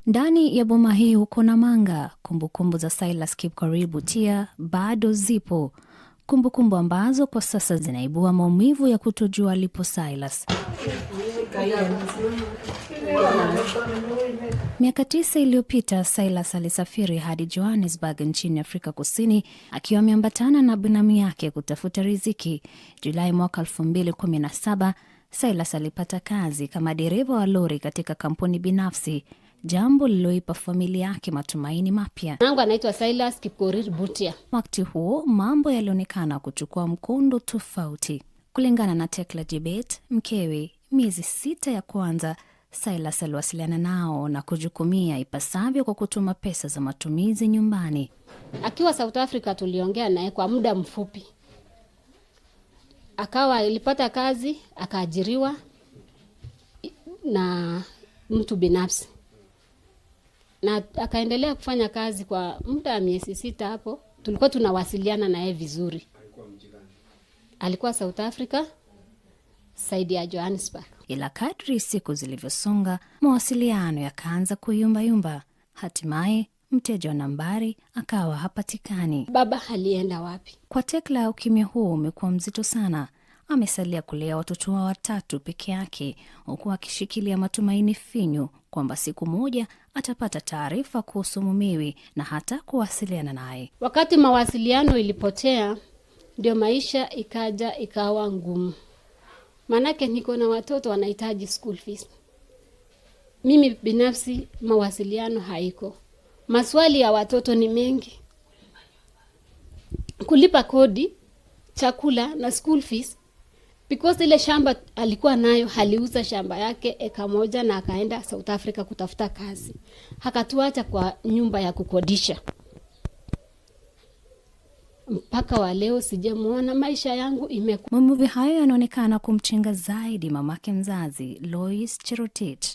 Ndani ya boma hii huko Namanga, kumbukumbu za Silas Kipkorir Butia bado zipo, kumbukumbu ambazo kwa sasa zinaibua maumivu ya kutojua alipo Silas. Miaka 9 iliyopita Silas alisafiri hadi Johannesburg nchini Afrika Kusini akiwa ameambatana na binamu yake kutafuta riziki. Julai mwaka 2017, Silas alipata kazi kama dereva wa lori katika kampuni binafsi, jambo lililoipa familia yake matumaini mapya. Mwanangu anaitwa Silas Kipkorir Butia. Wakati huo mambo yalionekana kuchukua mkondo tofauti. Kulingana na Tekla Jebet, mkewe, miezi 6 ya kwanza Silas aliwasiliana nao na kujukumia ipasavyo kwa kutuma pesa za matumizi nyumbani. Akiwa South Africa tuliongea naye kwa muda mfupi. Akawa alipata kazi, akaajiriwa na mtu binafsi. Na akaendelea kufanya kazi kwa muda wa miezi 6 hapo. Tulikuwa tunawasiliana naye vizuri. Alikuwa South Africa, saidi ya Johannesburg. Ila kadri siku zilivyosonga, mawasiliano yakaanza kuyumba-yumba. Hatimaye mteja wa nambari akawa hapatikani. Baba alienda wapi? Kwa Tekla, ukimya huo umekuwa mzito sana. Amesalia kulea watoto wao 3 peke yake, huku akishikilia matumaini finyu kwamba siku moja atapata taarifa kuhusu mumewe na hata kuwasiliana naye. Wakati mawasiliano ilipotea, ndio maisha ikaja ikawa ngumu. Manake niko na watoto wanahitaji school fees. Mimi binafsi mawasiliano haiko. Maswali ya watoto ni mengi. Kulipa kodi, chakula na school fees. Because ile shamba alikuwa nayo, aliuza shamba yake eka 1 na akaenda South Africa kutafuta kazi. Hakatuacha kwa nyumba ya kukodisha. Mpaka wa leo sijamuona, maisha yangu imekuwa. Maumivu hayo yanaonekana kumchenga zaidi mamake mzazi, Lois Cherotich.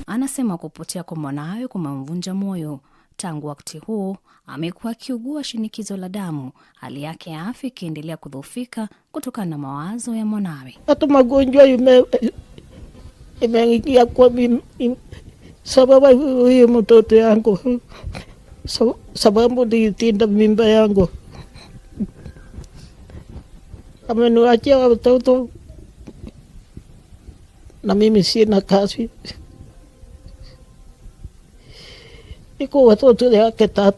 Anasema kupotea kwa mwanawe kumemvunja moyo. Tangu wakati huo amekuwa akiugua shinikizo la damu, hali yake ya afya ikiendelea kudhoofika kutokana na mawazo ya mwanawe. Hata magonjwa imeingia kwa mimi sababu huyu mtoto yangu, sababu nilitinda mimba yangu. Ameniachia watoto na mimi sina kazi. Iko watoto yake 3.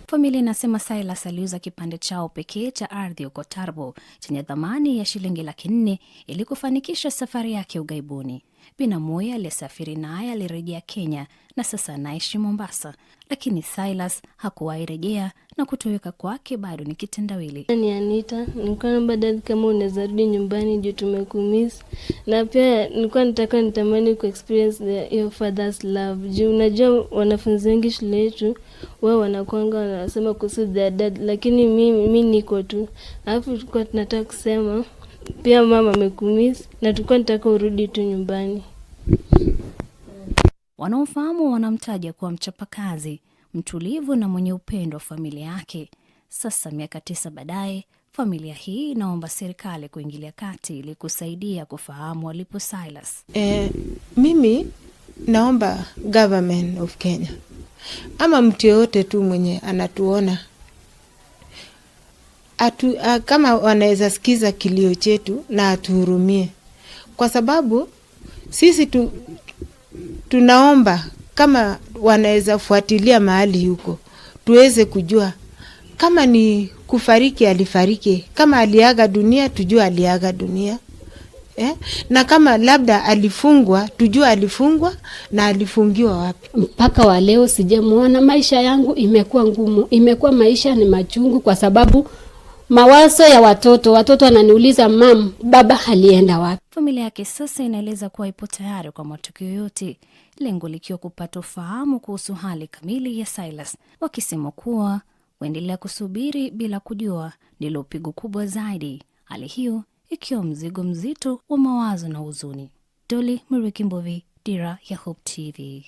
Familia inasema Silas aliuza kipande chao pekee cha ardhi huko Tarbo chenye thamani ya shilingi 400,000 ili kufanikisha safari yake ugaibuni. Binamuye aliyesafiri naye alirejea Kenya na sasa anaishi Mombasa, lakini Silas hakuwahi rejea na kutoweka kwake bado ni kitendawili. Ni Anita, nilikuwa naomba dad kama unaweza rudi nyumbani juu tumekumiss, na pia nilikuwa nataka nitamani ku experience your father's love. Juu unajua wanafunzi wengi shule yetu wao wanakuanga wanasema kuhusu their dad, lakini mimi niko tu. Alafu tulikuwa tunataka kusema pia mama amekumiss na tulikuwa tunataka urudi tu nyumbani. Wanaofahamu wanamtaja kuwa mchapakazi, mtulivu na mwenye upendo wa familia yake. Sasa miaka 9 baadaye, familia hii inaomba serikali kuingilia kati ili kusaidia kufahamu walipo Silas. Mimi naomba government of Kenya ama mtu yeyote tu mwenye anatuona kama wanaweza sikiza kilio chetu na atuhurumie, kwa sababu sisi tunaomba kama wanaweza fuatilia mahali huko tuweze kujua kama ni kufariki alifariki, kama aliaga dunia tujue aliaga dunia, Na kama labda alifungwa tujue alifungwa na alifungiwa wapi. Mpaka wa leo sijamuona. Maisha yangu imekuwa ngumu, imekuwa maisha ni machungu kwa sababu mawazo ya watoto. Watoto wananiuliza mam, baba alienda wapi? Familia yake sasa inaeleza kuwa ipo tayari kwa matukio yote, lengo likiwa kupata ufahamu kuhusu hali kamili ya Silas, wakisema kuwa kuendelea kusubiri bila kujua ndilo pigo kubwa zaidi, hali hiyo ikiwa mzigo mzito wa mawazo na huzuni. Dolly Muriuki Mbuvi, Dira ya Hope TV.